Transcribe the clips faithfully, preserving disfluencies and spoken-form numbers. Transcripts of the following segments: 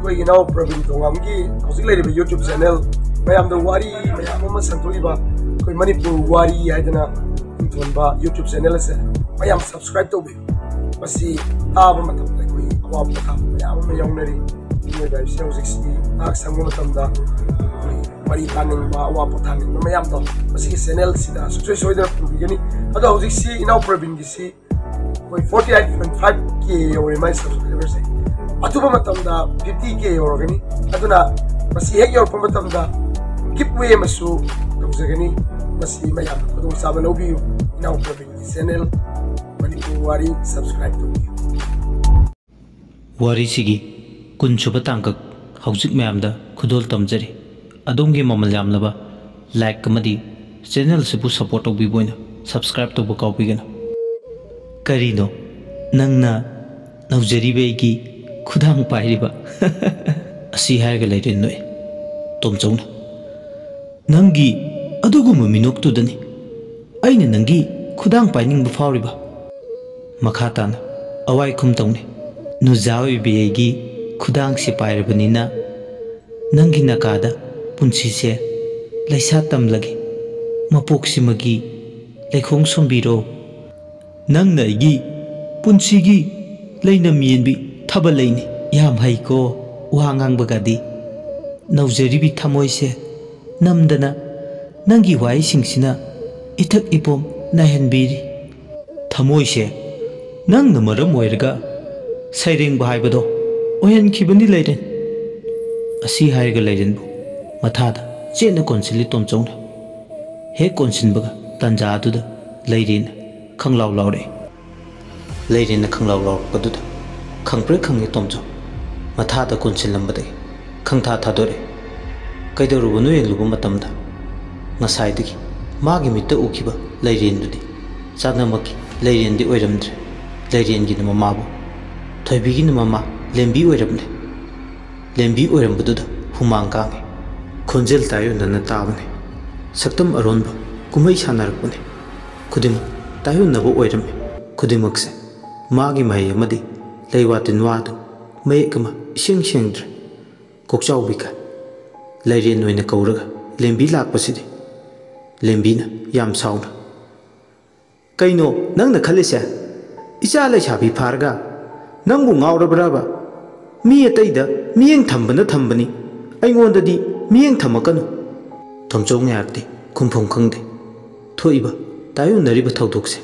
ꯑꯩꯈꯣꯏꯒꯤ ꯏꯅꯥꯎ ꯄ꯭ꯔꯕꯤꯟ ꯊꯣꯉꯥꯝꯒꯤ ꯍꯧꯖꯤꯛ ꯂꯩꯔꯤꯕ YouTube channel, ꯃꯌꯥꯝꯗ ꯋꯥꯔꯤ ꯃꯌꯥꯝ ꯑꯃ ꯁꯟꯗꯣꯛꯏꯕ ꯑꯩꯈꯣꯏ ꯃꯅꯤꯄꯨꯔ ꯋꯥꯔꯤ ꯍꯥꯏꯗꯅ ꯃꯤꯡꯊꯣꯟꯕ YouTube channel ꯑꯁꯦ ꯃꯌꯥꯝ subscribe ꯇꯧꯕꯤꯌꯨ꯫ ꯃꯁꯤ ꯇꯥꯕ ꯃꯇꯝꯗ ꯑꯩꯈꯣꯏ ꯑꯋꯥ ꯄꯣꯊꯥꯕ ꯃꯌꯥꯝ ꯑꯃ ꯌꯥꯎꯅꯔꯤ꯫ ꯃꯤꯑꯣꯏꯕ ꯍꯥꯏꯕꯁꯤ ꯍꯧꯖꯤꯛꯁꯤ ꯉꯥꯏꯍꯥꯛ ꯁꯪꯕ ꯃꯇꯝꯗ ꯑꯩꯈꯣꯏ ꯋꯥꯔꯤ ꯇꯥꯅꯤꯡꯕ, ꯑꯋꯥ ꯄꯣꯊꯥꯅꯤꯡꯕ ꯃꯌꯥꯝꯗꯣ ꯃꯁꯤꯒꯤ channel ꯁꯤꯗ ꯁꯨꯡꯁꯣꯏ ꯁꯣꯏꯗꯅ ꯐꯪꯕꯤꯒꯅꯤ꯫ ꯑꯗꯣ ꯍꯧꯖꯤꯛꯁꯤ ꯏꯅꯥꯎ ꯄ꯭ꯔꯕꯤꯟꯒꯤꯁꯤ ꯑꯩꯈꯣꯏ forty eight point five K ꯌꯧꯔꯦ ꯃꯥꯏ subscriber ꯁꯦ꯫ ꯑꯊꯨꯕ ꯃꯇꯝꯗ fifty K ꯌꯧꯔꯒꯅꯤ꯫ ꯑꯗꯨꯅ ꯃꯁꯤ ꯍꯦꯛ ꯌꯧꯔꯛꯄ ꯃꯇꯝꯗ giveaway ꯑꯃꯁꯨ ꯇꯧꯖꯒꯅꯤ꯫ ꯃꯁꯤ ꯃꯌꯥꯝꯅ ꯈꯨꯗꯣꯡꯆꯥꯕ ꯂꯧꯕꯤꯌꯨ꯫ ꯏꯅꯥꯎ ꯄ꯭ꯔꯕꯤꯟꯒꯤ channel ꯃꯅꯤꯄꯨꯔ ꯋꯥꯔꯤ subscribe ꯇꯧꯕꯤꯌꯨ꯫ ꯋꯥꯔꯤꯁꯤꯒꯤ ꯀꯨꯟꯁꯨꯕ ꯇꯥꯡꯀꯛ ꯍꯧꯖꯤꯛ ꯃꯌꯥꯝꯗ ꯈꯨꯗꯣꯜ ꯇꯝꯖꯔꯤ꯫ ꯑꯗꯣꯝꯒꯤ ꯃꯃꯜ ꯌꯥꯝꯂꯕ like ꯑꯃꯗꯤ channel ꯑꯁꯤꯕꯨ support ꯇꯧꯕꯤꯕ ꯑꯣꯏꯅ subscribe ꯇꯧꯕ ꯀꯥꯎꯕꯤꯒꯅꯨ꯫ ꯀꯔꯤꯅꯣ ꯅꯪꯅ ꯅꯧꯖꯔꯤꯕ ꯑꯩꯒꯤ ꯈꯨꯗꯥꯡ ꯄꯥꯏꯔꯤꯕ? ꯑꯁꯤ ꯍꯥꯏꯔꯒ ꯂꯩꯔꯦ ꯅꯣꯛꯑꯦ ꯇꯣꯝꯆꯧꯅ꯫ ꯅꯪꯒꯤ ꯑꯗꯨꯒꯨꯝꯕ ꯃꯤꯅꯣꯛꯇꯨꯗꯅꯤ ꯑꯩꯅ ꯅꯪꯒꯤ ꯈꯨꯗꯥꯡ ꯄꯥꯏꯅꯤꯡꯕ ꯐꯥꯎꯔꯤꯕ꯫ ꯃꯈꯥ ꯇꯥꯅ ꯑꯋꯥꯏꯈꯨꯝ ꯇꯧꯅꯤ꯫ ꯅꯨꯖꯥ ꯑꯣꯏꯕꯤ ꯑꯩꯒꯤ ꯈꯨꯗꯥꯡꯁꯤ ꯄꯥꯏꯔꯕꯅꯤꯅ ꯅꯪꯒꯤ ꯅꯀꯥꯗ ꯄꯨꯟꯁꯤꯁꯦ ꯂꯩꯁꯥ ꯇꯝꯂꯒꯦ꯫ ꯃꯄꯣꯛꯁꯤꯃꯒꯤ ꯂꯩꯈꯣꯡ ꯁꯣꯝꯕꯤꯔꯣ꯫ ꯅꯪꯅ ꯑꯩꯒꯤ ꯄꯨꯟꯁꯤꯒꯤ ꯂꯩꯅꯝ ꯌꯦꯟꯕꯤ ꯊꯥꯕꯜ ꯂꯩꯅꯤ꯫ ꯌꯥꯝ ꯍꯩꯀꯣ ꯋꯥ ꯉꯥꯡꯕꯒꯗꯤ꯫ ꯅꯧꯖꯔꯤꯕꯤ ꯊꯃꯣꯏꯁꯦ ꯅꯝꯗꯅ ꯅꯪꯒꯤ ꯋꯥꯍꯩꯁꯤꯡꯁꯤꯅ ꯏꯊꯛ ꯏꯄꯣꯝ ꯅꯥꯏꯍꯟꯕꯤꯔꯤ꯫ ꯊꯃꯣꯏꯁꯦ ꯅꯪꯅ ꯃꯔꯝ ꯑꯣꯏꯔꯒ ꯁꯩꯔꯦꯡꯕ ꯍꯥꯏꯕꯗꯣ ꯑꯣꯏꯍꯟꯈꯤꯕꯅꯤ ꯂꯩꯔꯦꯟ꯫ ꯑꯁꯤ ꯍꯥꯏꯔꯒ ꯂꯩꯔꯦꯟꯕꯨ ꯃꯊꯥꯗ ꯆꯦꯠꯅ ꯀꯣꯟꯁꯤꯜꯂꯤ ꯇꯣꯝꯆꯧꯅ꯫ ꯍꯦꯛ ꯀꯣꯟꯁꯤꯟꯕꯒ ꯇꯥꯟꯖꯥ ꯑꯗꯨꯗ ꯂꯩꯔꯦꯟꯅ ꯈꯪꯂꯥꯎ ꯂꯥꯎꯔꯛꯏ꯫ ꯂꯩꯔꯦꯟꯅ ꯈꯪꯂꯥꯎ ꯂꯥꯎꯔꯛꯄꯗꯨꯗ ꯈꯪꯄ꯭ꯔꯦꯛ ꯈꯪꯉꯦ ꯇꯣꯝꯆꯧ꯫ ꯃꯊꯥꯗ ꯀꯣꯟꯁꯤꯜꯂꯝꯕꯗꯒꯤ ꯈꯪꯊꯥ ꯊꯥꯗꯣꯔꯛꯑꯦ꯫ ꯀꯩꯗꯧꯔꯨꯕꯅꯣ ꯌꯦꯡꯂꯨꯕ ꯃꯇꯝꯗ ꯉꯁꯥꯏꯗꯒꯤ ꯃꯥꯒꯤ ꯃꯤꯠꯇ ꯎꯈꯤꯕ ꯂꯩꯔꯦꯟꯗꯨꯗꯤ ꯆꯥꯅꯃꯛꯀꯤ ꯂꯩꯔꯦꯟꯗꯤ ꯑꯣꯏꯔꯝꯗ꯭ꯔꯦ꯫ ꯂꯩꯔꯦꯟꯒꯤꯅ ꯃꯃꯥꯕꯨ, ꯊꯣꯏꯕꯤꯒꯤꯅ ꯃꯃꯥ ꯂꯦꯝꯕꯤ ꯑꯣꯏꯔꯝꯂꯦ꯫ ꯂꯦꯝꯕꯤ ꯑꯣꯏꯔꯝꯕꯗꯨꯗ ꯍꯨꯃꯥꯡ ꯀꯥꯡꯉꯤ꯫ ꯈꯣꯟꯖꯦꯜ ꯇꯥꯏꯌꯣꯟꯅꯅ ꯇꯥꯕꯅꯤ꯫ ꯁꯛꯇꯝ ꯑꯔꯣꯟꯕ ꯀꯨꯝꯍꯩ ꯁꯥꯟꯅꯔꯛꯄꯅꯤ꯫ ꯈꯨꯗꯤꯡꯃꯛ ꯇꯥꯏꯌꯣꯟꯅꯕ ꯑꯣꯏꯔꯝꯃꯤ꯫ ꯈꯨꯗꯤꯡꯃꯛꯁꯦ ꯃꯥꯒꯤ ꯃꯍꯩ ꯑꯃꯗꯤ ꯂꯩꯋꯥ ꯇꯤꯟꯋꯥꯗꯨ ꯃꯌꯦꯛ ꯑꯃ ꯏꯁꯦꯡ ꯁꯦꯡꯗ꯭ꯔꯦ꯫ ꯀꯣꯛꯆꯥꯎꯕꯤ ꯀꯥꯏ꯫ ꯂꯩꯔꯦꯟ ꯑꯣꯏꯅ ꯀꯧꯔꯒ ꯂꯦꯝꯕꯤ ꯂꯥꯛꯄꯁꯤꯗꯤ꯫ ꯂꯦꯝꯕꯤꯅ ꯌꯥꯝ ꯁꯥꯎꯅ, "ꯀꯩꯅꯣ ꯅꯪꯅ ꯈꯜꯂꯤꯁꯦ? ꯏꯆꯥ ꯂꯩꯁꯥꯕꯤ ꯐꯥꯔꯒ ꯅꯪꯕꯨ ꯉꯥꯎꯔꯕ꯭ꯔꯕ? ꯃꯤ ꯑꯇꯩꯗ ꯃꯤꯠꯌꯦꯡ ꯊꯝꯕꯅ ꯊꯝꯕꯅꯤ, ꯑꯩꯉꯣꯟꯗꯗꯤ ꯃꯤꯠꯌꯦꯡ ꯊꯝꯃꯛꯀꯅꯨ꯫" ꯇꯣꯝꯆꯧ ꯉꯥꯏꯔꯛꯇꯦ, ꯈꯨꯝꯐꯝ ꯈꯪꯗꯦ꯫ ꯊꯣꯛꯏꯕ, ꯇꯥꯏꯑꯣꯟꯅꯔꯤꯕ ꯊꯧꯗꯣꯛꯁꯦ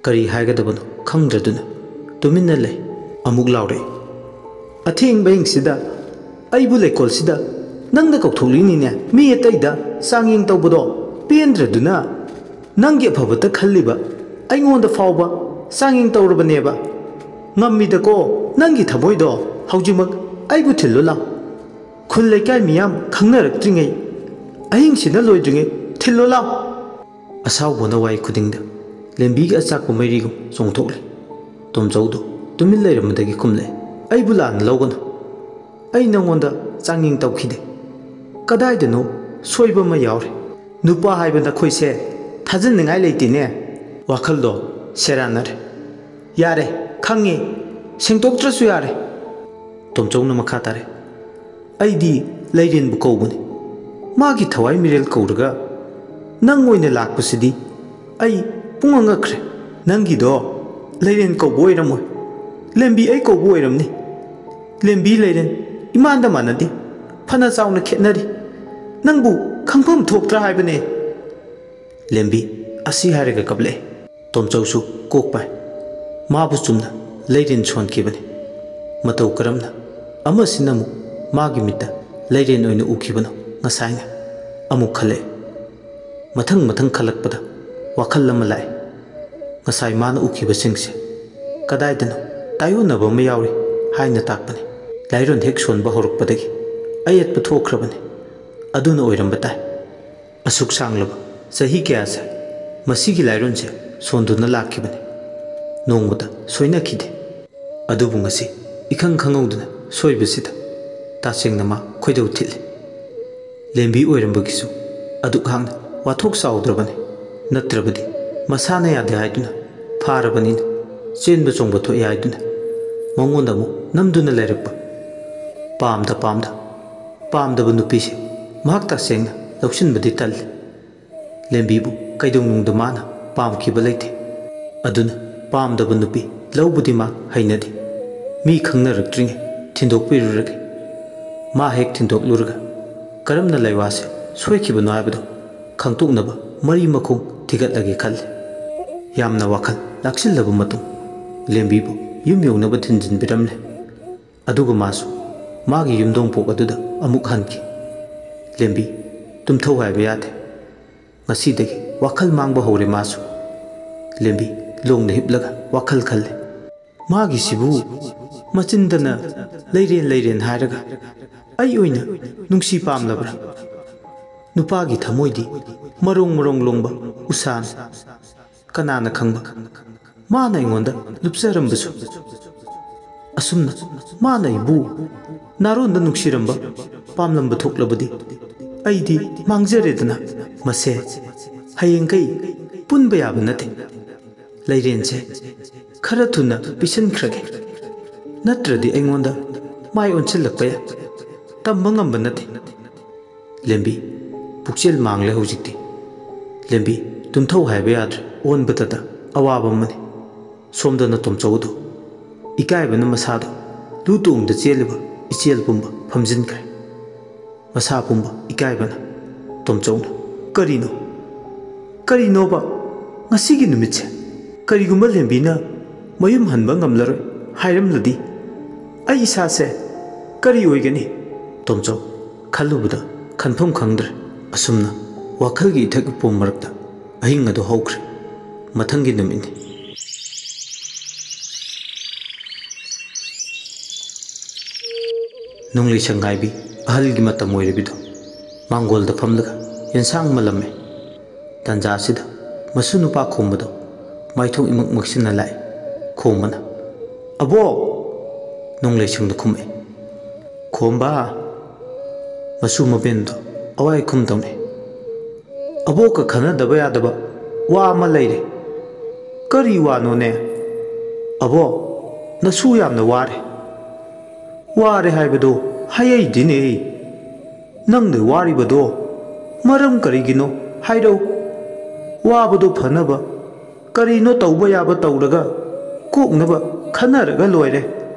ꯀꯔꯤ ꯍꯥꯏꯒꯗꯕꯅꯣ ꯈꯪꯗ꯭ꯔꯗꯨꯅ ꯇꯨꯃꯤꯟꯅ ꯂꯩ꯫ ꯑꯃꯨꯛ ꯂꯥꯎꯔꯛꯏ, "ꯑꯊꯦꯡꯕ ꯑꯍꯤꯡꯁꯤꯗ ꯑꯩꯕꯨ ꯂꯩꯀꯣꯜꯁꯤꯗ ꯅꯪꯅ ꯀꯧꯊꯣꯛꯂꯤꯅꯤꯅꯦ꯫ ꯃꯤ ꯑꯇꯩꯗ ꯆꯥꯡꯌꯦꯡ ꯇꯧꯕꯗꯣ ꯄꯦꯟꯗ꯭ꯔꯗꯨꯅ ꯅꯪꯒꯤ ꯑꯐꯕꯇ ꯈꯜꯂꯤꯕ ꯑꯩꯉꯣꯟꯗ ꯐꯥꯎꯕ ꯆꯥꯡꯌꯦꯡ ꯇꯧꯔꯕꯅꯦꯕ꯫ ꯉꯝꯃꯤꯗꯀꯣ ꯅꯪꯒꯤ ꯊꯃꯣꯏꯗꯣ꯫ ꯍꯧꯖꯤꯛꯃꯛ ꯑꯩꯕꯨ ꯊꯤꯜꯂꯨ ꯂꯥꯎ꯫ ꯈꯨꯜ ꯂꯩꯀꯥꯏ ꯃꯤꯌꯥꯝ ꯈꯪꯅꯔꯛꯇ꯭ꯔꯤꯉꯩ, ꯑꯍꯤꯡꯁꯤꯅ ꯂꯣꯏꯗ꯭ꯔꯤꯉꯩ ꯊꯤꯜꯂꯨ ꯂꯥꯎ꯫" ꯑꯁꯥꯎꯕꯅ ꯋꯥꯏ ꯈꯨꯗꯤꯡꯗ ꯂꯦꯝꯕꯤꯒꯤ ꯑꯆꯥꯛꯄ ꯃꯩꯔꯤꯒꯨꯝ ꯆꯣꯡꯊꯣꯛꯂꯦ꯫ ꯇꯣꯝꯆꯧꯗꯣ ꯇꯨꯃꯤꯟ ꯂꯩꯔꯝꯕꯗꯒꯤ ꯈꯨꯝꯂꯦ, "ꯑꯩꯕꯨ ꯂꯥꯟꯅ ꯂꯧꯒꯅꯨ꯫ ꯑꯩ ꯅꯉꯣꯟꯗ ꯆꯥꯡꯌꯦꯡ ꯇꯧꯈꯤꯗꯦ꯫ ꯀꯗꯥꯏꯗꯅꯣ ꯁꯣꯏꯕ ꯑꯃ ꯌꯥꯎꯔꯦ꯫ ꯅꯨꯄꯥ ꯍꯥꯏꯕ ꯅꯈꯣꯏꯁꯦ ꯊꯥꯖꯅꯤꯡꯉꯥꯏ ꯂꯩꯇꯦꯅꯦ꯫" ꯋꯥꯈꯜꯗꯣ ꯁꯦꯔꯥꯟꯅꯔꯦ꯫ "ꯌꯥꯔꯦ, ꯈꯪꯉꯦ꯫ ꯁꯦꯡꯗꯣꯛꯇ꯭ꯔꯁꯨ ꯌꯥꯔꯦ꯫" ꯇꯣꯝꯆꯧꯅ ꯃꯈꯥ ꯇꯥꯔꯦ, "ꯑꯩꯗꯤ ꯂꯩꯔꯦꯟꯕꯨ ꯀꯧꯕꯅꯤ꯫ ꯃꯥꯒꯤ ꯊꯋꯥꯏ ꯃꯤꯔꯦꯜ ꯀꯧꯔꯒ ꯅꯪ ꯑꯣꯏꯅ ꯂꯥꯛꯄꯁꯤꯗꯤ ꯑꯩ ꯄꯨꯡꯉꯛ ꯉꯛꯈ꯭ꯔꯦ꯫ ꯅꯪꯒꯤꯗꯣ ꯂꯩꯔꯦꯟ ꯀꯧꯕ ꯑꯣꯏꯔꯝꯃꯣꯏ, ꯂꯦꯝꯕꯤ ꯑꯩ ꯀꯧꯕ ꯑꯣꯏꯔꯝꯅꯤ꯫ ꯂꯦꯝꯕꯤ ꯂꯩꯔꯦꯟ ꯏꯃꯥꯟꯗ ꯃꯥꯟꯅꯗꯦ, ꯐꯅ ꯆꯥꯎꯅ ꯈꯦꯠꯅꯔꯤ꯫ ꯅꯪꯕꯨ ꯈꯪꯐꯝ ꯊꯣꯛꯇ꯭ꯔꯥ ꯍꯥꯏꯕꯅꯦ꯫" ꯂꯦꯝꯕꯤ ꯑꯁꯤ ꯍꯥꯏꯔꯒ ꯀꯞꯂꯛꯑꯦ꯫ ꯇꯣꯝꯆꯧꯁꯨ ꯀꯣꯛ ꯄꯥꯏ꯫ ꯃꯥꯕꯨ ꯆꯨꯝꯅ ꯂꯩꯔꯦꯟ ꯁꯣꯟꯈꯤꯕꯅꯤ꯫ ꯃꯇꯧ ꯀꯔꯝꯅ ꯑꯃꯁꯤꯅ ꯑꯃꯨꯛ ꯃꯥꯒꯤ ꯃꯤꯠꯇ ꯂꯩꯔꯦꯟ ꯑꯣꯏꯅ ꯎꯈꯤꯕꯅꯣ ꯉꯁꯥꯏꯅ ꯑꯃꯨꯛ ꯈꯜꯂꯛꯑꯦ꯫ ꯃꯊꯪ ꯃꯊꯪ ꯈꯜꯂꯛꯄꯗ ꯋꯥꯈꯜ ꯑꯃ ꯂꯥꯛꯑꯦ꯫ ꯉꯁꯥꯏ ꯃꯥꯅ ꯎꯈꯤꯕꯁꯤꯡꯁꯦ ꯀꯗꯥꯏꯗꯅꯣ ꯇꯥꯏꯑꯣꯟꯅꯕ ꯑꯃ ꯌꯥꯎꯔꯤ ꯍꯥꯏꯅ ꯇꯥꯛꯄꯅꯤ꯫ ꯂꯥꯏꯔꯣꯟ ꯍꯦꯛ ꯁꯣꯟꯕ ꯍꯧꯔꯛꯄꯗꯒꯤ ꯑꯌꯦꯠꯄ ꯊꯣꯛꯈ꯭ꯔꯕꯅꯤ꯫ ꯑꯗꯨꯅ ꯑꯣꯏꯔꯝꯕ ꯇꯥꯏ꯫ ꯑꯁꯨꯛ ꯁꯥꯡꯂꯕ ꯆꯍꯤ ꯀꯌꯥꯁꯦ ꯃꯁꯤꯒꯤ ꯂꯥꯏꯔꯣꯟꯁꯦ ꯁꯣꯟꯗꯨꯅ ꯂꯥꯛꯈꯤꯕꯅꯤ꯫ ꯅꯣꯡꯃꯇ ꯁꯣꯏꯅꯈꯤꯗꯦ꯫ ꯑꯗꯨꯕꯨ ꯉꯁꯤ ꯏꯈꯪ ꯈꯪꯍꯧꯗꯅ ꯁꯣꯏꯕꯁꯤꯗ ꯇꯁꯦꯡꯅ ꯃꯥ ꯈꯣꯏꯗꯧ ꯊꯤꯠꯂꯤ꯫ ꯂꯦꯝꯕꯤ ꯑꯣꯏꯔꯝꯕꯒꯤꯁꯨ ꯑꯗꯨꯛ ꯍꯥꯛꯅ ꯋꯥꯊꯣꯛ ꯆꯥꯎꯗ꯭ꯔꯕꯅꯤ꯫ ꯅꯠꯇ꯭ꯔꯕꯗꯤ ꯃꯁꯥꯅ ꯌꯥꯗꯦ ꯍꯥꯏꯗꯨꯅ ꯐꯥꯔꯕꯅꯤꯅ ꯆꯦꯟꯕ ꯆꯣꯡꯕ ꯊꯣꯛꯑꯦ ꯍꯥꯏꯗꯨꯅ ꯃꯉꯣꯟꯗ ꯑꯃꯨꯛ ꯅꯝꯗꯨꯅ ꯂꯩꯔꯛꯄ꯫ ꯄꯥꯝꯗ ꯄꯥꯝꯗ ꯄꯥꯝꯗꯕ ꯅꯨꯄꯤꯁꯦ ꯃꯍꯥꯛ ꯇꯁꯦꯡꯅ ꯂꯧꯁꯤꯟꯕꯗꯤ ꯇꯜꯂꯤ꯫ ꯂꯦꯝꯕꯤꯕꯨ ꯀꯩꯗꯧꯅꯨꯡꯗ ꯃꯥꯅ ꯄꯥꯝꯈꯤꯕ ꯂꯩꯇꯦ꯫ ꯑꯗꯨꯅ ꯄꯥꯝꯗꯕ ꯅꯨꯄꯤ ꯂꯧꯕꯗꯤ ꯃꯥ ꯍꯩꯅꯗꯦ꯫ ꯃꯤ ꯈꯪꯅꯔꯛꯇ꯭ꯔꯤꯉꯩ ꯊꯤꯟꯗꯣꯛꯄꯤꯔꯨꯔꯒꯦ꯫ ꯃꯥ ꯍꯦꯛ ꯊꯤꯟꯗꯣꯛꯂꯨꯔꯒ ꯀꯔꯝꯅ ꯂꯩꯋꯥꯁꯦ ꯁꯣꯏꯈꯤꯕꯅꯣ ꯍꯥꯏꯕꯗꯣ ꯈꯪꯇꯣꯛꯅꯕ ꯃꯔꯤ ꯃꯈꯣꯡ ꯊꯤꯒꯠꯂꯒꯦ ꯈꯜꯂꯤ꯫ ꯌꯥꯝꯅ ꯋꯥꯈꯜ ꯂꯥꯛꯁꯤꯜꯂꯕ ꯃꯇꯨꯡ ꯂꯦꯝꯕꯤꯕꯨ ꯌꯨꯝ ꯌꯧꯅꯕ ꯊꯤꯟꯖꯤꯟꯕꯤꯔꯝꯂꯦ꯫ ꯑꯗꯨꯒ ꯃꯥꯁꯨ ꯃꯥꯒꯤ ꯌꯨꯝꯗꯣꯡꯄꯣꯛ ꯑꯗꯨꯗ ꯑꯃꯨꯛ ꯍꯟꯈꯤ꯫ ꯂꯦꯝꯕꯤ ꯇꯨꯝꯊꯧ ꯍꯥꯏꯕ ꯌꯥꯗꯦ꯫ ꯉꯁꯤꯗꯒꯤ ꯋꯥꯈꯜ ꯃꯥꯡꯕ ꯍꯧꯔꯦ ꯃꯥꯁꯨ꯫ ꯂꯦꯝꯕꯤ ꯂꯣꯡꯅ ꯍꯤꯞꯂꯒ ꯋꯥꯈꯜ ꯈꯜꯂꯤ꯫ ꯃꯥꯒꯤꯁꯤꯕꯨ ꯃꯆꯤꯟꯗꯅ ꯂꯩꯔꯦꯟ ꯂꯩꯔꯦꯟ ꯍꯥꯏꯔꯒ ꯑꯩ ꯑꯣꯏꯅ ꯅꯨꯡꯁꯤ ꯄꯥꯝꯂꯕ꯭ꯔꯥ? ꯅꯨꯄꯥꯒꯤ ꯊꯃꯣꯏꯗꯤ ꯃꯔꯣꯡ ꯃꯔꯣꯡ ꯂꯣꯡꯕ ꯎꯁꯥꯅꯤ꯫ ꯀꯅꯥꯅ ꯈꯪꯕ, ꯃꯥꯅ ꯑꯩꯉꯣꯟꯗ ꯂꯨꯞꯆꯔꯝꯕꯁꯨ꯫ ꯑꯁꯨꯝꯅ ꯃꯥꯅ ꯑꯩꯕꯨ ꯅꯥꯔꯣꯟꯗ ꯅꯨꯡꯁꯤꯔꯝꯕ, ꯄꯥꯝꯂꯝꯕ ꯊꯣꯛꯂꯕꯗꯤ ꯑꯩꯗꯤ ꯃꯥꯡꯖꯔꯦꯗꯅ꯫ ꯃꯁꯦ ꯍꯌꯦꯡꯈꯩ ꯄꯨꯟꯕ ꯌꯥꯕ ꯅꯠꯇꯦ꯫ ꯂꯩꯔꯦꯟꯁꯦ ꯈꯔ ꯊꯨꯅ ꯄꯤꯁꯤꯟꯈ꯭ꯔꯒꯦ, ꯅꯠꯇ꯭ꯔꯗꯤ ꯑꯩꯉꯣꯟꯗ ꯃꯥꯏ ꯑꯣꯟꯁꯤꯜꯂꯛꯄ ꯌꯥꯏ꯫ ꯇꯝꯕ ꯉꯝꯕ ꯅꯠꯇꯦ꯫ ꯂꯦꯝꯕꯤ ꯄꯨꯛꯆꯦꯜ ꯃꯥꯡꯂꯦ ꯍꯧꯖꯤꯛꯇꯤ꯫ ꯂꯦꯝꯕꯤ ꯇꯨꯝꯊꯧ ꯍꯥꯏꯕ ꯌꯥꯗ꯭ꯔꯦ꯫ ꯑꯣꯟꯕꯗꯇ ꯑꯋꯥꯕ ꯑꯃꯅꯤ꯫ ꯁꯣꯝꯗꯅ ꯇꯣꯝꯆꯧꯗꯣ ꯏꯀꯥꯏꯕꯅ ꯃꯁꯥꯗꯣ ꯂꯨ ꯇꯣꯡꯗ ꯆꯦꯜꯂꯤꯕ ꯏꯆꯦꯜ ꯄꯨꯝꯕ ꯐꯝꯖꯤꯟꯈ꯭ꯔꯦ꯫ ꯃꯁꯥ ꯄꯨꯝꯕ ꯏꯀꯥꯏꯕꯅ꯫ ꯇꯣꯝꯆꯧꯅ, "ꯀꯔꯤꯅꯣ? ꯀꯔꯤꯅꯣꯕ? ꯉꯁꯤꯒꯤ ꯅꯨꯃꯤꯠꯁꯦ ꯀꯔꯤꯒꯨꯝꯕ ꯂꯦꯝꯕꯤꯅ ꯃꯌꯨꯝ ꯍꯟꯕ ꯉꯝꯂꯔꯣꯏ ꯍꯥꯏꯔꯝꯂꯗꯤ ꯑꯩ ꯏꯁꯥꯁꯦ ꯀꯔꯤ ꯑꯣꯏꯒꯅꯤ?" ꯇꯣꯝꯆꯧ ꯈꯜꯂꯨꯕꯗ ꯈꯟꯐꯝ ꯈꯪꯗ꯭ꯔꯦ꯫ ꯑꯁꯨꯝꯅ ꯋꯥꯈꯜꯒꯤ ꯏꯊꯛ ꯏꯄꯣꯝ ꯃꯔꯛꯇ ꯑꯍꯤꯡ ꯑꯗꯨ ꯍꯧꯈ꯭ꯔꯦ꯫ ꯃꯊꯪꯒꯤ ꯅꯨꯃꯤꯠꯅꯤ꯫ ꯅꯨꯡꯂꯩ ꯁꯪꯒꯥꯏꯕꯤ ꯑꯍꯜꯒꯤ ꯃꯇꯝ ꯑꯣꯏꯔꯕꯤꯗꯣ ꯃꯥꯡꯒꯣꯜꯗ ꯐꯝꯂꯒ ꯌꯦꯟꯁꯥꯡ ꯃꯜꯂꯝꯃꯦ꯫ ꯇꯟꯖꯥ ꯑꯁꯤꯗ ꯃꯁꯨ ꯅꯨꯄꯥ ꯈꯣꯝꯕꯗꯣ ꯃꯥꯏꯊꯣꯡ ꯏꯃꯛ ꯃꯛꯁꯤꯟꯅ ꯂꯥꯛꯑꯦ꯫ ꯈꯣꯝꯕꯅ, "ꯑꯕꯣꯛ!" ꯅꯨꯡꯂꯩꯁꯪꯗ ꯈꯨꯝꯃꯛꯑꯦ꯫ "ꯈꯣꯝꯕ!" ꯃꯁꯨ ꯃꯕꯦꯟꯗꯣ ꯑꯋꯥꯏ ꯈꯨꯝ ꯇꯧꯅꯩ꯫ "ꯑꯕꯣꯛꯀ ꯈꯟꯅꯗꯕ ꯌꯥꯗꯕ ꯋꯥ ꯑꯃ ꯂꯩꯔꯦ꯫" "ꯀꯔꯤ ꯋꯥꯅꯣꯅꯦ?" "ꯑꯕꯣꯛ, ꯅꯁꯨ ꯌꯥꯝꯅ ꯋꯥꯔꯦ꯫" "ꯋꯥꯔꯦ ꯍꯥꯏꯕꯗꯣ "ꯍꯌꯩꯗꯤꯅꯦ, ꯅꯪꯅ ꯋꯥꯔꯤꯕꯗꯣ ꯃꯔꯝ ꯀꯔꯤꯒꯤꯅꯣ ꯍꯥꯏꯔꯛꯎ꯫ ꯋꯥꯕꯗꯣ ꯐꯅꯕ ꯀꯔꯤꯅꯣ ꯇꯧꯕ ꯌꯥꯕ ꯇꯧꯔꯒ ꯀꯣꯛꯅꯕ ꯈꯟꯅꯔꯒ ꯂꯣꯏꯔꯦ꯫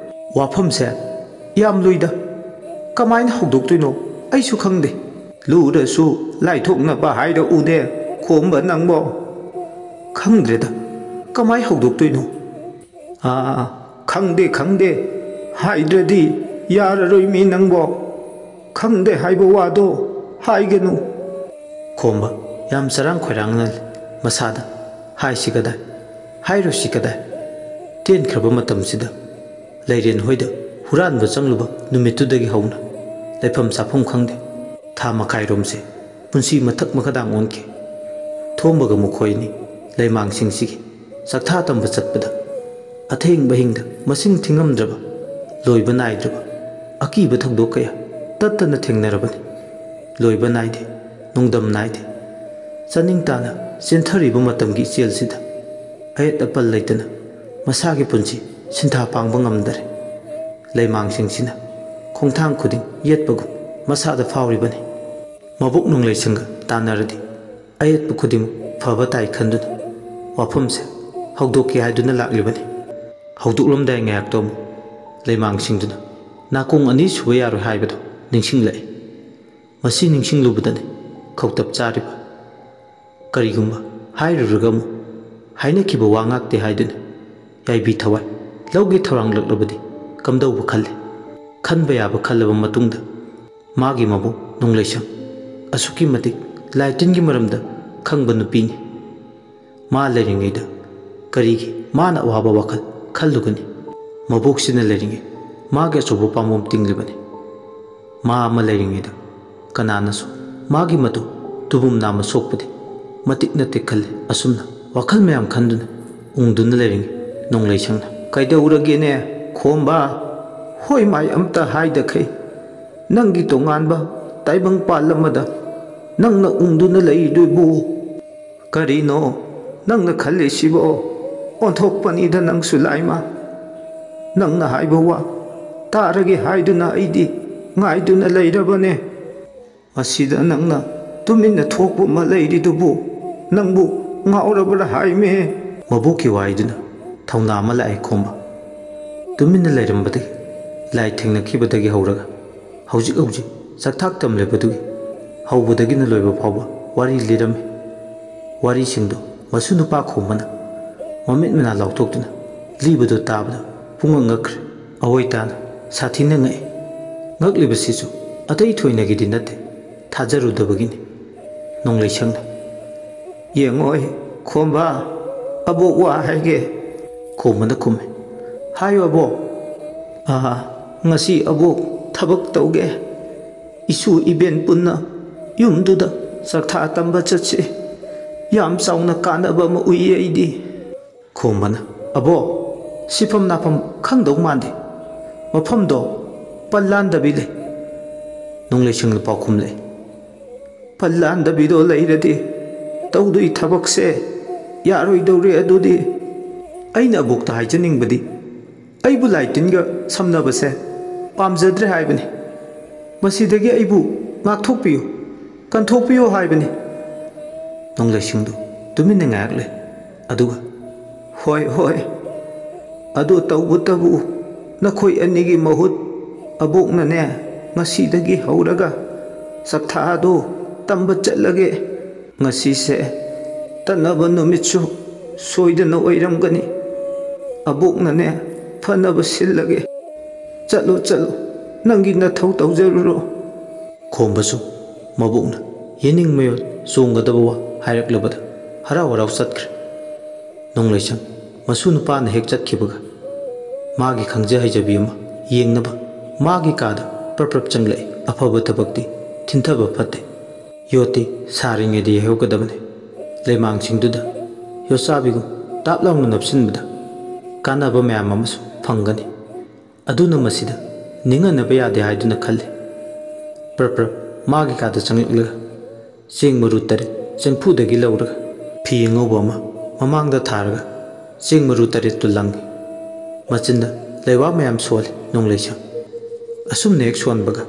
ꯋꯥꯐꯝꯁꯦ ꯌꯥꯝ ꯂꯨꯏꯗ, ꯀꯃꯥꯏꯅ ꯍꯧꯗꯣꯛꯇꯣꯏꯅꯣ ꯑꯩꯁꯨ ꯈꯪꯗꯦ꯫ ꯂꯨꯔꯁꯨ ꯂꯥꯏꯊꯣꯛꯅꯕ ꯍꯥꯏꯔꯛꯎꯅꯦ, ꯈꯣꯝꯕ ꯅꯪꯕꯣ꯫ ꯈꯪꯗ꯭ꯔꯦꯗ, ꯀꯃꯥꯏ ꯍꯧꯗꯣꯛꯇꯣꯏꯅꯣ?" "ꯑꯥ, ꯈꯪꯗꯦ, ꯈꯪꯗꯦ ꯍꯥꯏꯗ꯭ꯔꯗꯤ ꯌꯥꯔꯔꯣꯏ ꯃꯤ ꯅꯪꯕꯣ꯫ ꯈꯪꯗꯦ ꯍꯥꯏꯕ ꯋꯥꯗꯣ ꯍꯥꯏꯒꯅꯨ꯫" ꯈꯣꯝꯕ ꯌꯥꯝ ꯆꯔꯥꯡ ꯈꯣꯏꯔꯥꯡꯅ ꯃꯁꯥꯗ ꯍꯥꯏꯁꯤ ꯀꯗꯥꯏ, ꯍꯥꯏꯔꯨꯁꯤ ꯀꯗꯥꯏ꯫ ꯇꯦꯟꯈ꯭ꯔꯕ ꯃꯇꯝꯁꯤꯗ ꯂꯩꯔꯦꯟ ꯍꯣꯏꯗ ꯍꯨꯔꯥꯟꯕ ꯆꯪꯂꯨꯕ ꯅꯨꯃꯤꯠꯇꯨꯗꯒꯤ ꯍꯧꯅ ꯂꯩꯐꯝ ꯆꯥꯐꯝ ꯈꯪꯗꯦ꯫ ꯊꯥ ꯃꯈꯥꯏꯔꯣꯝꯁꯦ ꯄꯨꯟꯁꯤ ꯃꯊꯛ ꯃꯈꯥꯗꯥꯡ ꯑꯣꯟꯈꯤ꯫ ꯊꯣꯝꯕꯒ ꯃꯈꯣꯏꯅꯤ ꯂꯩꯃꯥꯡꯁꯤꯡꯁꯤꯒꯤ ꯆꯥꯛꯊꯥ ꯇꯝꯕ ꯆꯠꯄꯗ ꯑꯊꯦꯡꯕ ꯑꯍꯤꯡꯗ ꯃꯁꯤꯡ ꯊꯤꯉꯝꯗ꯭ꯔꯕ, ꯂꯣꯏꯕ ꯅꯥꯏꯗ꯭ꯔꯕ ꯑꯀꯤꯕ ꯊꯧꯗꯣꯛ ꯀꯌꯥ ꯇꯠꯇꯅ ꯊꯦꯡꯅꯔꯕꯅꯤ꯫ ꯂꯣꯏꯕ ꯅꯥꯏꯗꯦ, ꯅꯣꯡꯗꯝ ꯅꯥꯏꯗꯦ꯫ ꯆꯥꯅꯤꯡ ꯇꯥꯅ ꯆꯦꯟꯊꯔꯤꯕ ꯃꯇꯝꯒꯤ ꯏꯆꯦꯜꯁꯤꯗ ꯑꯌꯦꯠ ꯑꯄꯟ ꯂꯩꯇꯅ ꯃꯁꯥꯒꯤ ꯄꯨꯟꯁꯤ ꯁꯤꯟꯊꯥ ꯄꯥꯡꯕ ꯉꯝꯗꯔꯦ꯫ ꯂꯩꯃꯥꯡꯁꯤꯡꯁꯤꯅ ꯈꯣꯡꯊꯥꯡ ꯈꯨꯗꯤꯡ ꯌꯦꯠꯄꯒꯨꯝ ꯃꯁꯥꯗ ꯐꯥꯎꯔꯤꯕꯅꯤ꯫ ꯃꯕꯣꯛ ꯅꯣꯡꯂꯩꯁꯪꯒ ꯇꯥꯟꯅꯔꯗꯤ ꯑꯌꯦꯠꯄ ꯈꯨꯗꯤꯡꯃꯛ ꯐꯕ ꯇꯥꯏ ꯈꯟꯗꯨꯅ ꯋꯥꯐꯝꯁꯦ ꯍꯧꯗꯣꯛꯀꯦ ꯍꯥꯏꯗꯨꯅ ꯂꯥꯛꯂꯤꯕꯅꯤ꯫ ꯍꯧꯗꯣꯛꯂꯝꯗꯥꯏ ꯉꯥꯏꯍꯥꯛꯇꯣ ꯑꯃꯨꯛ ꯂꯩꯃꯥꯡꯁꯤꯡꯗꯨꯅ ꯅꯥꯀꯣꯡ ꯑꯅꯤ ꯁꯨꯕ ꯌꯥꯔꯣꯏ ꯍꯥꯏꯕꯗꯣ ꯅꯤꯡꯁꯤꯡꯂꯛꯏ꯫ ꯃꯁꯤ ꯅꯤꯡꯁꯤꯡꯂꯨꯕꯗꯅꯤ ꯈꯧꯇꯞ ꯆꯥꯔꯤꯕ꯫ ꯀꯔꯤꯒꯨꯝꯕ ꯍꯥꯏꯔꯨꯔꯒ ꯑꯃꯨꯛ ꯍꯥꯏꯅꯈꯤꯕ ꯋꯥ ꯉꯥꯛꯇꯦ ꯍꯥꯏꯗꯨꯅ ꯌꯥꯏꯕꯤ ꯊꯋꯥꯏ ꯂꯧꯒꯦ ꯊꯧꯔꯥꯡꯂꯛꯂꯕꯗꯤ ꯀꯝꯗꯧꯕ ꯈꯜꯂꯤ꯫ ꯈꯟꯕ ꯌꯥꯕ ꯈꯜꯂꯕ ꯃꯇꯨꯡꯗ ꯃꯥꯒꯤ ꯃꯕꯨꯡ ꯅꯣꯡꯂꯩꯁꯪ ꯑꯁꯨꯛꯀꯤ ꯃꯇꯤꯛ ꯂꯥꯏ ꯇꯤꯟꯒꯤ ꯃꯔꯝꯗ ꯈꯪꯕ ꯅꯨꯄꯤꯅꯤ꯫ ꯃꯥ ꯂꯩꯔꯤꯉꯩꯗ ꯀꯔꯤꯒꯤ ꯃꯥꯅ ꯑꯋꯥꯕ ꯋꯥꯈꯜ ꯈꯜꯂꯨꯒꯅꯤ? ꯃꯕꯣꯛꯁꯤꯅ ꯂꯩꯔꯤꯉꯩ ꯃꯥꯒꯤ ꯑꯆꯧꯕ ꯄꯥꯝꯕꯣꯝ ꯇꯤꯡꯂꯤꯕꯅꯤ꯫ ꯃꯥ ꯑꯃ ꯂꯩꯔꯤꯉꯩꯗ ꯀꯅꯥꯅꯁꯨ ꯃꯥꯒꯤ ꯃꯇꯨ ꯇꯨꯕꯨꯝ ꯅꯥꯝꯃ ꯁꯣꯛꯄꯗꯤ ꯃꯇꯤꯛ ꯅꯠꯇꯦ ꯈꯜꯂꯤ꯫ ꯑꯁꯨꯝꯅ ꯋꯥꯈꯜ ꯃꯌꯥꯝ ꯈꯟꯗꯨꯅ ꯎꯪꯗꯨꯅ ꯂꯩꯔꯤꯉꯩ ꯅꯣꯡꯂꯩꯁꯪꯅ, "ꯀꯩꯗꯧꯔꯒꯦꯅꯦ ꯈꯣꯝꯕ? ꯍꯣꯏ ꯃꯥꯏ ꯑꯝꯇ ꯍꯥꯏꯗꯈꯩ ꯅꯪꯒꯤ ꯇꯣꯉꯥꯟꯕ ꯇꯥꯏꯕꯪ ꯄꯥꯜ ꯑꯃꯗ ꯅꯪꯅ ꯎꯪꯗꯨꯅ ꯂꯩꯔꯤꯗꯨꯕꯨ? ꯀꯔꯤꯅꯣ ꯅꯪꯅ ꯈꯜꯂꯤꯁꯤꯕꯣ? ꯑꯣꯟꯊꯣꯛꯄꯅꯤꯗ ꯅꯪꯁꯨ ꯂꯥꯏꯃ꯫ ꯅꯪꯅ ꯍꯥꯏꯕ ꯋꯥ ꯇꯥꯔꯒꯦ ꯍꯥꯏꯗꯨꯅ ꯑꯩꯗꯤ ꯉꯥꯏꯗꯨꯅ ꯂꯩꯔꯕꯅꯦ꯫ ꯃꯁꯤꯗ ꯅꯪꯅ ꯇꯨꯃꯤꯟꯅ ꯊꯣꯛꯄ ꯑꯃ ꯂꯩꯔꯤꯗꯨꯕꯨ ꯅꯪꯕꯨ ꯉꯥꯎꯔꯕ꯭ꯔꯥ ꯍꯥꯏꯃꯦ?" ꯃꯕꯣꯛꯀꯤ ꯋꯥꯍꯩꯗꯨꯅ ꯊꯧꯅꯥ ꯑꯃ ꯂꯥꯛꯑꯦ ꯈꯣꯝꯕ꯫ ꯇꯨꯃꯤꯟꯅ ꯂꯩꯔꯝꯕꯗꯒꯤ ꯂꯥꯏ ꯊꯦꯡꯅꯈꯤꯕꯗꯒꯤ ꯍꯧꯔꯒ ꯍꯧꯖꯤꯛ ꯍꯧꯖꯤꯛ ꯆꯥꯛꯊꯥꯛ ꯇꯝꯂꯤꯕꯗꯨꯒꯤ ꯍꯧꯕꯗꯒꯤꯅ ꯂꯣꯏꯕ ꯐꯥꯎꯕ ꯋꯥꯔꯤ ꯂꯤꯔꯝꯃꯤ꯫ ꯋꯥꯔꯤꯁꯤꯡꯗꯨ ꯃꯁꯨ ꯅꯨꯄꯥ ꯈꯣꯝꯕꯅ ꯃꯃꯤꯠ ꯃꯅꯥ ꯂꯥꯎꯊꯣꯛꯇꯨꯅ ꯂꯤꯕꯗꯨ ꯇꯥꯕꯗ ꯄꯨꯡꯉꯛ ꯉꯛꯈ꯭ꯔꯦ꯫ ꯑꯋꯣꯏ ꯇꯥꯅ ꯁꯥꯊꯤꯅ ꯉꯛꯏ꯫ ꯉꯛꯂꯤꯕꯁꯤꯁꯨ ꯑꯇꯩ ꯊꯣꯏꯅꯒꯤꯗꯤ ꯅꯠꯇꯦ, ꯊꯥꯖꯔꯨꯗꯕꯒꯤꯅꯤ꯫ ꯅꯣꯡꯂꯩꯁꯪꯅ, "ꯌꯦꯡꯉꯣꯏ, ꯈꯣꯝꯕ, ꯑꯕꯣꯛ ꯋꯥ ꯍꯥꯏꯒꯦ꯫" ꯈꯣꯝꯕꯅ ꯈꯨꯝꯃꯤ꯫ "ꯍꯥꯏꯌꯨ ꯑꯕꯣꯛ꯫" "ꯑꯥ, ꯉꯁꯤ ꯑꯕꯣꯛ ꯊꯕꯛ ꯇꯧꯒꯦ꯫ ꯏꯁꯨ ꯏꯕꯦꯟ ꯄꯨꯟꯅ ꯌꯨꯝꯗꯨꯗ ꯆꯥꯛꯊꯥ ꯇꯝꯕ ꯆꯠꯁꯤ꯫ ꯌꯥꯝ ꯆꯥꯎꯅ ꯀꯥꯟꯅꯕ ꯑꯃ ꯎꯏ ꯑꯩꯗꯤ꯫" ꯈꯣꯝꯕꯅ, "ꯑꯕꯣꯛ, ꯁꯤꯐꯝ ꯅꯥꯐꯝ ꯈꯪꯗꯧ ꯃꯥꯟꯗꯦ꯫ ꯃꯐꯝꯗꯣ ꯄꯜ ꯂꯥꯟꯗꯕꯤ ꯂꯩ꯫" ꯅꯣꯡꯂꯩꯁꯪꯅ ꯄꯥꯎꯈꯨꯝ ꯂꯩ꯫ "ꯄꯜ ꯂꯥꯟꯗꯕꯤꯗꯣ ꯂꯩꯔꯗꯤ ꯇꯧꯗꯣꯏ ꯊꯕꯛꯁꯦ ꯌꯥꯔꯣꯏꯗꯧꯔꯦ꯫ ꯑꯗꯨꯗꯤ ꯑꯩꯅ ꯑꯕꯣꯛꯇ ꯍꯥꯏꯖꯅꯤꯡꯕꯗꯤ ꯑꯩꯕꯨ ꯂꯥꯏ ꯇꯤꯟꯒ ꯁꯝꯅꯕꯁꯦ ꯄꯥꯝꯖꯗ꯭ꯔꯦ ꯍꯥꯏꯕꯅꯤ꯫ ꯃꯁꯤꯗꯒꯤ ꯑꯩꯕꯨ ꯉꯥꯛꯊꯣꯛꯄꯤꯌꯨ, ꯀꯟꯊꯣꯛꯄꯤꯌꯨ ꯍꯥꯏꯕꯅꯤ꯫" ꯅꯣꯡꯂꯩꯁꯪꯗꯨ ꯇꯨꯃꯤꯟꯅ ꯉꯥꯏꯍꯥꯛ ꯂꯩ꯫ ꯑꯗꯨꯒ, "ꯍꯣꯏ, ꯍꯣꯏ, ꯑꯗꯨ ꯇꯧꯕꯇꯕꯨ ꯅꯈꯣꯏ ꯑꯅꯤꯒꯤ ꯃꯍꯨꯠ ꯑꯕꯣꯛꯅꯅꯦ ꯉꯁꯤꯗꯒꯤ ꯍꯧꯔꯒ ꯆꯥꯛꯊꯥꯗꯣ ꯇꯝꯕ ꯆꯠꯂꯒꯦ꯫ ꯉꯁꯤꯁꯦ ꯇꯠꯅꯕ ꯅꯨꯃꯤꯠꯁꯨ ꯁꯣꯏꯗꯅ ꯑꯣꯏꯔꯝꯒꯅꯤ꯫ ꯑꯕꯣꯛꯅꯅꯦ ꯐꯅꯕ ꯁꯤꯜꯂꯒꯦ꯫ ꯆꯠꯂꯣ, ꯆꯠꯂꯣ, ꯅꯪꯒꯤ ꯅꯊꯧ ꯇꯧꯖꯔꯨꯔꯣ꯫" ꯈꯣꯝꯕꯁꯨ ꯃꯕꯣꯛꯅ ꯌꯦꯅꯤꯡ ꯃꯌꯣꯜ ꯆꯣꯡꯒꯗꯕ ꯋꯥ ꯍꯥꯏꯔꯛꯂꯕꯗ ꯍꯔꯥꯎ ꯍꯔꯥꯎ ꯆꯠꯈ꯭ꯔꯦ꯫ ꯅꯣꯡꯂꯩꯁꯪ ꯃꯁꯨ ꯅꯨꯄꯥꯅ ꯍꯦꯛ ꯆꯠꯈꯤꯕꯒ ꯃꯥꯒꯤ ꯈꯪꯖ ꯍꯩꯖꯕꯤ ꯑꯃ ꯌꯦꯡꯅꯕ ꯃꯥꯒꯤ ꯀꯥꯗ ꯄ꯭ꯔꯞ ꯄ꯭ꯔꯞ ꯆꯪꯂꯛꯏ꯫ ꯑꯐꯕ ꯊꯕꯛꯇꯤ ꯊꯤꯟꯊꯕ ꯐꯠꯇꯦ꯫ ꯌꯣꯠꯇꯤ ꯁꯥꯔꯤꯉꯩꯗ ꯌꯩꯍꯧꯒꯗꯕꯅꯤ꯫ ꯂꯩꯃꯥꯡꯁꯤꯡꯗꯨꯗ ꯌꯣꯠꯆꯥꯕꯤꯒꯨꯝ ꯇꯥꯞ ꯂꯥꯎꯅ ꯅꯞꯁꯤꯟꯕꯗ ꯀꯥꯟꯅꯕ ꯃꯌꯥꯝ ꯑꯃꯁꯨ ꯐꯪꯒꯅꯤ꯫ ꯑꯗꯨꯅ ꯃꯁꯤꯗ ꯅꯤꯡꯍꯟꯅꯕ ꯌꯥꯗꯦ ꯍꯥꯏꯗꯨꯅ ꯈꯜꯂꯤ꯫ ꯄ꯭ꯔꯞ ꯄ꯭ꯔꯞ ꯃꯥꯒꯤ ꯀꯥꯗ ꯆꯪꯂꯛꯂꯒ ꯆꯦꯡ ꯃꯔꯨ ꯇꯔꯦꯠ ꯆꯦꯡꯐꯨꯗꯒꯤ ꯂꯧꯔꯒ ꯐꯤ ꯑꯉꯧꯕ ꯑꯃ ꯃꯃꯥꯡꯗ ꯊꯥꯔꯒ ꯆꯦꯡ ꯃꯔꯨ ꯇꯔꯦꯠꯇꯨ ꯂꯪꯉꯤ꯫ ꯃꯆꯤꯟꯗ ꯂꯩꯋꯥ ꯃꯌꯥꯝ ꯁꯣꯜꯂꯤ ꯅꯣꯡꯂꯩꯁꯪ꯫ ꯑꯁꯨꯝꯅ ꯍꯦꯛ ꯁꯣꯟꯕꯒ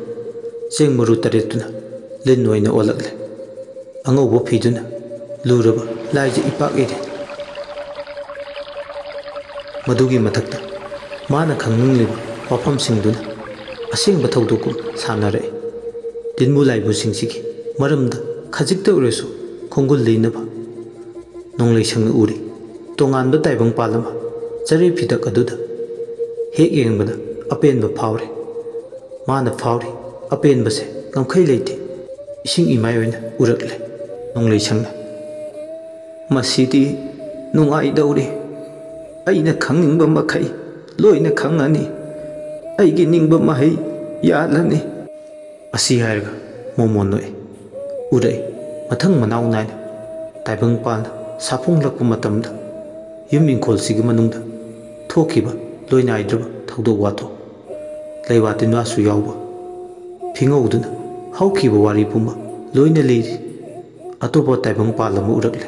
ꯆꯦꯡ ꯃꯔꯨ ꯇꯔꯦꯠꯇꯨꯅ ꯂꯤꯟ ꯑꯣꯏꯅ ꯑꯣꯜꯂꯛꯂꯦ꯫ ꯑꯉꯧꯕ ꯐꯤꯗꯨꯅ ꯂꯨꯔꯕ ꯂꯥꯏꯖ ꯏꯄꯥꯛ ꯏꯔꯦ꯫ ꯃꯗꯨꯒꯤ ꯃꯊꯛꯇ ꯃꯥꯅ ꯈꯪꯅꯤꯡꯂꯤꯕ ꯋꯥꯐꯝꯁꯤꯡꯗꯨꯅ ꯑꯁꯦꯡꯕ ꯊꯧꯗꯣꯛꯀꯨꯝ ꯁꯥꯟꯅꯔꯛꯏ꯫ ꯇꯤꯟꯕꯨ ꯂꯥꯏꯕꯨꯁꯤꯡꯁꯤꯒꯤ ꯃꯔꯝꯗ ꯈꯖꯤꯛꯇ ꯑꯣꯏꯔꯁꯨ ꯈꯣꯡꯒꯨꯜ ꯂꯤꯅꯕ ꯅꯣꯡꯂꯩ ꯁꯪꯅ ꯎꯔꯤ꯫ ꯇꯣꯉꯥꯟꯕ ꯇꯥꯏꯕꯪꯄꯥꯜ ꯑꯃ ꯆꯔꯩ ꯐꯤꯗꯛ ꯑꯗꯨꯗ ꯍꯦꯛ ꯌꯦꯡꯕꯗ ꯑꯄꯦꯟꯕ ꯐꯥꯎꯔꯦ꯫ ꯃꯥꯅ ꯐꯥꯎꯔꯤ ꯑꯄꯦꯟꯕꯁꯦ ꯉꯝꯈꯩ ꯂꯩꯇꯦ꯫ ꯏꯁꯤꯡ ꯏꯃꯥꯏ ꯑꯣꯏꯅ ꯎꯔꯛꯂꯦ ꯅꯣꯡꯂꯩ ꯁꯪꯅ꯫ "ꯃꯁꯤꯗꯤ ꯅꯨꯡꯉꯥꯏꯗꯧꯔꯤ꯫ ꯑꯩꯅ ꯈꯪꯅꯤꯡꯕ ꯃꯈꯩ ꯂꯣꯏꯅ ꯈꯪꯉꯅꯤ꯫ ꯑꯩꯒꯤ ꯅꯤꯡꯕ ꯃꯍꯩ ꯌꯥꯜꯂꯅꯤ꯫" ꯑꯁꯤ ꯍꯥꯏꯔꯒ ꯃꯣꯃꯣꯟ ꯅꯣꯛꯏ꯫ ꯎꯔꯛꯏ ꯃꯊꯪ ꯃꯅꯥꯎ ꯅꯥꯏꯅ ꯇꯥꯏꯕꯪꯄꯥꯜꯅ ꯁꯥꯐꯣꯡꯂꯛꯄ ꯃꯇꯝꯗ ꯌꯨꯝ ꯏꯪꯈꯣꯜꯁꯤꯒꯤ ꯃꯅꯨꯡꯗ ꯊꯣꯛꯈꯤꯕ ꯂꯣꯏꯅꯥꯏꯗ꯭ꯔꯕ ꯊꯧꯗꯣꯛ ꯋꯥꯊꯣꯛ, ꯂꯩꯋꯥ ꯇꯤꯟꯋꯥꯁꯨ ꯌꯥꯎꯕ ꯐꯤꯉꯧꯗꯨꯅ ꯍꯧꯈꯤꯕ ꯋꯥꯔꯤ ꯄꯨꯝꯕ ꯂꯣꯏꯅ ꯂꯤꯔꯤ꯫ ꯑꯇꯣꯞꯄ ꯇꯥꯏꯕꯪꯄꯥꯜ ꯑꯃ ꯎꯔꯛꯂꯦ꯫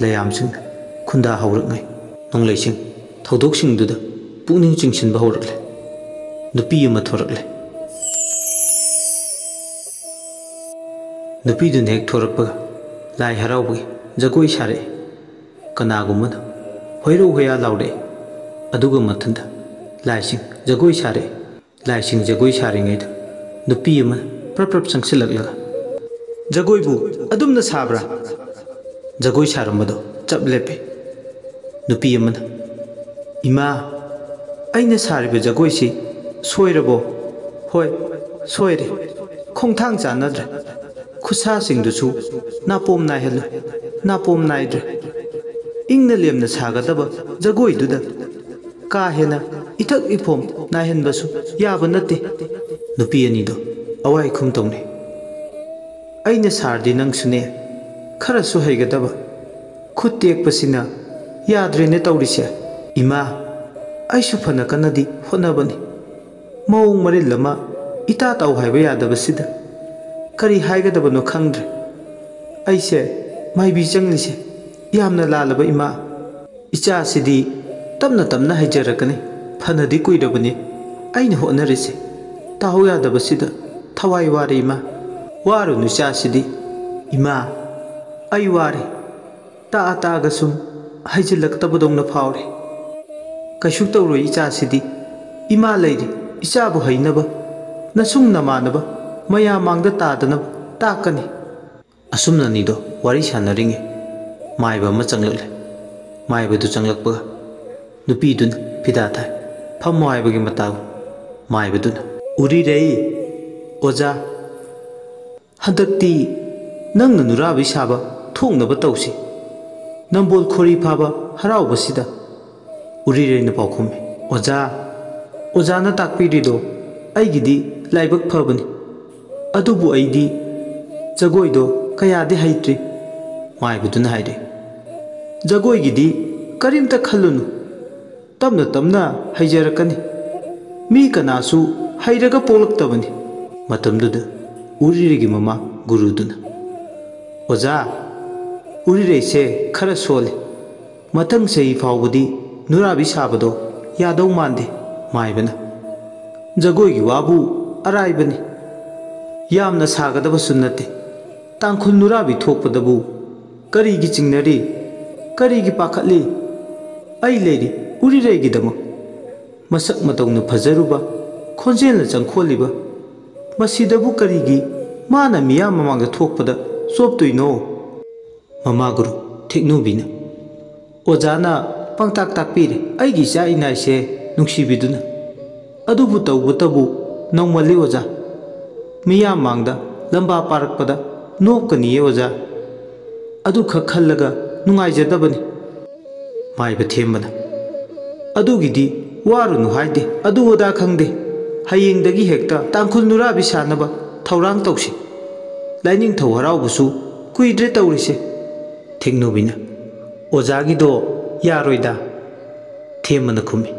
ꯂꯩꯌꯥꯝꯁꯤꯡꯅ ꯈꯨꯟꯗꯥ ꯍꯧꯔꯛꯉꯩ ꯅꯣꯡꯂꯩꯁꯤꯡ ꯊꯧꯗꯣꯛꯁꯤꯡꯗꯨꯗ ꯄꯨꯛꯅꯤꯡ ꯆꯤꯡꯁꯤꯟꯕ ꯍꯧꯔꯛꯂꯦ꯫ ꯅꯨꯄꯤ ꯑꯃ ꯊꯣꯔꯛꯂꯦ꯫ ꯅꯨꯄꯤꯗꯨꯅ ꯍꯦꯛ ꯊꯣꯔꯛꯄꯒ ꯂꯥꯏ ꯍꯔꯥꯎꯕꯒꯤ ꯖꯒꯣꯏ ꯁꯥꯔꯛꯏ꯫ ꯀꯅꯥꯒꯨꯝꯕꯅ ꯍꯣꯏꯔꯧ ꯍꯣꯌꯥ ꯂꯥꯎꯔꯛꯏ꯫ ꯑꯗꯨꯒ ꯃꯊꯟꯇ ꯂꯥꯏꯁꯤꯡ ꯖꯒꯣꯏ ꯁꯥꯔꯛꯏ꯫ ꯂꯥꯏꯁꯤꯡ ꯖꯒꯣꯏ ꯁꯥꯔꯤꯉꯩꯗ ꯅꯨꯄꯤ ꯑꯃꯅ ꯄ꯭ꯔꯞ ꯄ꯭ꯔꯞ ꯆꯪꯁꯤꯜꯂꯛꯂꯒ, "ꯖꯒꯣꯏꯕꯨ ꯑꯗꯨꯝꯅ ꯁꯥꯕ꯭ꯔꯥ?" ꯖꯒꯣꯏ ꯁꯥꯔꯝꯕꯗꯣ ꯆꯞ ꯂꯦꯞꯄꯤ꯫ ꯅꯨꯄꯤ ꯑꯃꯅ, "ꯏꯃꯥ, ꯑꯩꯅ ꯁꯥꯔꯤꯕ ꯖꯒꯣꯏꯁꯤ ꯁꯣꯏꯔꯕꯣ?" "ꯍꯣꯏ, ꯁꯣꯏꯔꯦ꯫ ꯈꯣꯡꯊꯥꯡ ꯆꯥꯟꯅꯗ꯭ꯔꯦ꯫ ꯈꯨꯠꯁꯥꯁꯤꯡꯗꯨꯁꯨ ꯅꯥꯄꯣꯝ ꯅꯥꯏꯍꯜꯂꯨ꯫ ꯅꯥꯄꯣꯝ ꯅꯥꯏꯗ꯭ꯔꯦ꯫ ꯏꯪꯅ ꯂꯦꯝꯅ ꯁꯥꯒꯗꯕ ꯖꯒꯣꯏꯗꯨꯗ ꯀꯥ ꯍꯦꯟꯅ ꯏꯊꯛ ꯏꯐꯣꯝ ꯅꯥꯏꯍꯟꯕꯁꯨ ꯌꯥꯕ ꯅꯠꯇꯦ꯫" ꯅꯨꯄꯤ ꯑꯅꯤꯗꯣ ꯑꯋꯥꯏ ꯈꯨꯝ ꯇꯧꯅꯩ꯫ "ꯑꯩꯅ ꯁꯥꯔꯗꯤ ꯅꯪꯁꯨꯅꯦ ꯈꯔꯁꯨ ꯍꯩꯒꯗꯕ꯫ ꯈꯨꯠ ꯇꯦꯛꯄꯁꯤꯅ ꯌꯥꯗ꯭ꯔꯦꯅꯦ ꯇꯧꯔꯤꯁꯦ꯫ ꯏꯃꯥ, ꯑꯩꯁꯨ ꯐꯅ ꯀꯟꯅꯗꯤ ꯍꯣꯠꯅꯕꯅꯤ꯫ ꯃꯑꯣꯡ ꯃꯔꯤꯜ ꯑꯃ ꯏꯇꯥ ꯇꯥꯎ ꯍꯥꯏꯕ ꯌꯥꯗꯕꯁꯤꯗ ꯀꯔꯤ ꯍꯥꯏꯒꯗꯕꯅꯣ ꯈꯪꯗ꯭ꯔꯦ꯫ ꯑꯩꯁꯦ ꯃꯥꯏꯕꯤ ꯆꯪꯂꯤꯁꯦ ꯌꯥꯝꯅ ꯂꯥꯜꯂꯕ ꯏꯃꯥ꯫ ꯏꯆꯥꯁꯤꯗꯤ ꯇꯞꯅ ꯇꯞꯅ ꯍꯩꯖꯔꯛꯀꯅꯤ꯫ ꯐꯅꯗꯤ ꯀꯨꯏꯔꯕꯅꯤ ꯑꯩꯅ ꯍꯣꯠꯅꯔꯤꯁꯦ꯫ ꯇꯥꯍꯧ ꯌꯥꯗꯕꯁꯤꯗ ꯊꯋꯥꯏ ꯋꯥꯔꯦ ꯏꯃꯥ꯫ ꯋꯥꯔꯨꯅꯨ ꯏꯆꯥꯁꯤꯗꯤ꯫ ꯏꯃꯥ, ꯑꯩ ꯋꯥꯔꯦ꯫ ꯇꯥꯛꯑ ꯇꯥꯛꯑꯒ ꯁꯨꯝ ꯍꯩꯖꯤꯜꯂꯛꯇꯕꯗꯧꯅ ꯐꯥꯎꯔꯦ꯫ ꯀꯩꯁꯨ ꯇꯧꯔꯣꯏ ꯏꯆꯥꯁꯤꯗꯤ꯫ ꯏꯃꯥ ꯂꯩꯔꯤ ꯏꯆꯥꯕꯨ ꯍꯩꯅꯕ, ꯅꯁꯨꯡ ꯅꯃꯥꯟꯅꯕ ꯃꯌꯥꯝ ꯃꯥꯡꯗ ꯇꯥꯗꯅꯕ ꯇꯥꯛꯀꯅꯤ꯫ ꯑꯁꯨꯝꯅ ꯑꯅꯤꯗꯣ ꯋꯥꯔꯤ ꯁꯥꯟꯅꯔꯤꯉꯩ ꯃꯥꯏꯕ ꯑꯃ ꯆꯪꯂꯛꯂꯦ꯫ ꯃꯥꯏꯕꯗꯨ ꯆꯪꯂꯛꯄꯒ ꯅꯨꯄꯤꯗꯨꯅ ꯐꯤꯗꯥ ꯊꯥꯏ꯫ "ꯐꯝꯃꯣ" ꯍꯥꯏꯕꯒꯤ ꯃꯇꯥꯒꯨꯝ꯫ ꯃꯥꯏꯕꯗꯨꯅ, "ꯎꯔꯤꯔꯩ, ꯑꯣꯖꯥ, ꯍꯟꯗꯛꯇꯤ ꯅꯪꯅ ꯅꯨꯔꯥꯕꯤ ꯁꯥꯕ ꯊꯣꯛꯅꯕ ꯇꯧꯁꯤ꯫ ꯅꯝꯕꯣꯜ ꯈꯣꯔꯤ ꯐꯥꯕ ꯍꯔꯥꯎꯕꯁꯤꯗ", ꯎꯔꯤꯔꯩꯅ ꯄꯥꯎꯈꯨꯝꯃꯤ꯫ "ꯑꯣꯖꯥ, ꯑꯣꯖꯥꯅ ꯇꯥꯛꯄꯤꯔꯤꯗꯣ ꯑꯩꯒꯤꯗꯤ ꯂꯥꯏꯕꯛ ꯐꯕꯅꯤ꯫ ꯑꯗꯨꯕꯨ ꯑꯩꯗꯤ ꯖꯒꯣꯏꯗꯣ ꯀꯌꯥꯗꯤ ꯍꯩꯇ꯭ꯔꯤ", ꯃꯥꯏꯕꯗꯨꯅ ꯍꯥꯏꯔꯛꯏ꯫ "ꯖꯒꯣꯏꯒꯤꯗꯤ ꯀꯔꯤꯝꯇ ꯈꯜꯂꯨꯅꯨ꯫ ꯇꯞꯅ ꯇꯞꯅ ꯍꯩꯖꯔꯛꯀꯅꯤ꯫ ꯃꯤ ꯀꯅꯥꯁꯨ ꯍꯩꯔꯒ ꯄꯣꯛꯂꯛꯇꯕꯅꯤ"꯫ ꯃꯇꯝꯗꯨꯗ ꯎꯔꯤꯔꯩꯒꯤ ꯃꯃꯥ ꯒꯨꯔꯨꯗꯨꯅ, "ꯑꯣꯖꯥ, ꯎꯔꯤꯔꯩꯁꯦ ꯈꯔ ꯁꯣꯜꯂꯤ꯫ ꯃꯊꯪ ꯆꯍꯤ ꯐꯥꯎꯕꯗꯤ ꯅꯨꯔꯥꯕꯤ ꯁꯥꯕꯗꯣ ꯌꯥꯗꯧ ꯃꯥꯟꯗꯦ"꯫ ꯃꯥꯏꯕꯅ, "ꯖꯒꯣꯏꯒꯤ ꯋꯥꯕꯨ ꯑꯔꯥꯏꯕꯅꯤ꯫ ꯌꯥꯝꯅ ꯁꯥꯒꯗꯕꯁꯨ ꯅꯠꯇꯦ꯫ ꯇꯥꯡꯈꯨꯜ ꯅꯨꯔꯥꯕꯤ ꯊꯣꯛꯄꯗꯕꯨ ꯀꯔꯤꯒꯤ ꯆꯤꯡꯅꯔꯤ? ꯀꯔꯤꯒꯤ ꯄꯥꯈꯠꯂꯤ? ꯑꯩ ꯂꯩꯔꯤ ꯎꯔꯤꯔꯩꯒꯤꯗꯃꯛ꯫ ꯃꯁꯛ ꯃꯇꯧꯅ ꯐꯖꯔꯨꯕ, ꯈꯣꯟꯖꯦꯜꯅ ꯆꯪꯈꯣꯜꯂꯤꯕ, ꯃꯁꯤꯗꯕꯨ ꯀꯔꯤꯒꯤ ꯃꯥꯅ ꯃꯤꯌꯥꯝ ꯃꯃꯥꯡꯗ ꯊꯣꯛꯄꯗ ꯆꯣꯞꯇꯣꯏꯅꯣ?" ꯃꯃꯥ ꯒꯨꯔꯨ ꯊꯦꯛꯅꯨꯕꯤꯅ, "ꯑꯣꯖꯥꯅ ꯄꯪꯇꯥꯛ ꯇꯥꯛꯄꯤꯔꯦ ꯑꯩꯒꯤ ꯏꯆꯥ ꯏꯅꯥꯏꯁꯦ ꯅꯨꯡꯁꯤꯕꯤꯗꯨꯅ꯫ ꯑꯗꯨꯕꯨ ꯇꯧꯕꯇꯕꯨ ꯅꯧꯃꯜꯂꯤ ꯑꯣꯖꯥ꯫ ꯃꯤꯌꯥꯝ ꯃꯥꯡꯗ ꯂꯝꯕꯥ ꯄꯥꯔꯛꯄꯗ ꯅꯣꯛꯀꯅꯤꯌꯦ ꯑꯣꯖꯥ꯫ ꯑꯗꯨꯈꯛ ꯈꯜꯂꯒ ꯅꯨꯡꯉꯥꯏꯖꯗꯕꯅꯤ"꯫ ꯃꯥꯏꯕ ꯊꯦꯝꯕꯅ, "ꯑꯗꯨꯒꯤꯗꯤ ꯋꯥꯔꯨꯅꯨ ꯍꯥꯏꯗꯦ, ꯑꯗꯨ ꯑꯗꯥ ꯈꯪꯗꯦ꯫ ꯍꯌꯦꯡꯗꯒꯤ ꯍꯦꯛꯇ ꯇꯥꯡꯈꯨꯜ ꯅꯨꯔꯥꯕꯤ ꯁꯥꯅꯕ ꯊꯧꯔꯥꯡ ꯇꯧꯁꯤ꯫ ꯂꯥꯏꯅꯤꯡꯊꯧ ꯍꯔꯥꯎꯕꯁꯨ ꯀꯨꯏꯗ꯭ꯔꯦ ꯇꯧꯔꯤꯁꯦ"꯫ ꯊꯦꯛꯅꯨꯕꯤꯅ, "ꯑꯣꯖꯥꯒꯤꯗꯣ ꯌꯥꯔꯣꯏꯗ"꯫ ꯊꯦꯝꯕꯅ ꯈꯨꯝꯃꯤ,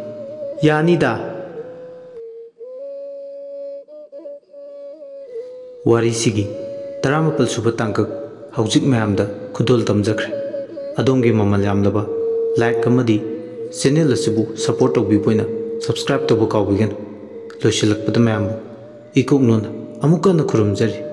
"ꯌꯥꯅꯤꯗ"꯫ ꯋꯥꯔꯤꯁꯤꯒꯤ ꯇꯔꯥꯃꯥꯄꯜ ꯁꯨꯕ ꯇꯥꯡꯀꯛ ꯍꯧꯖꯤꯛ ꯃꯌꯥꯝꯗ ꯈꯨꯗꯣꯜ ꯇꯝꯖꯈ꯭ꯔꯦ꯫ ꯑꯗꯣꯝꯒꯤ ꯃꯃꯜ ꯌꯥꯝꯂꯕ like ꯑꯃꯗꯤ channel ꯑꯁꯤꯕꯨ support ꯇꯧꯕꯤꯕ ꯑꯣꯏꯅ subscribe ꯇꯧꯕ ꯀꯥꯎꯕꯤꯒꯅꯨ꯫ ꯂꯣꯏꯁꯤꯜꯂꯛꯄꯗ ꯃꯌꯥꯝꯕꯨ ꯏꯀꯣꯛꯂꯣꯟ ꯑꯃꯨꯛ ꯍꯟꯅ ꯈꯨꯔꯨꯝꯖꯔꯤ꯫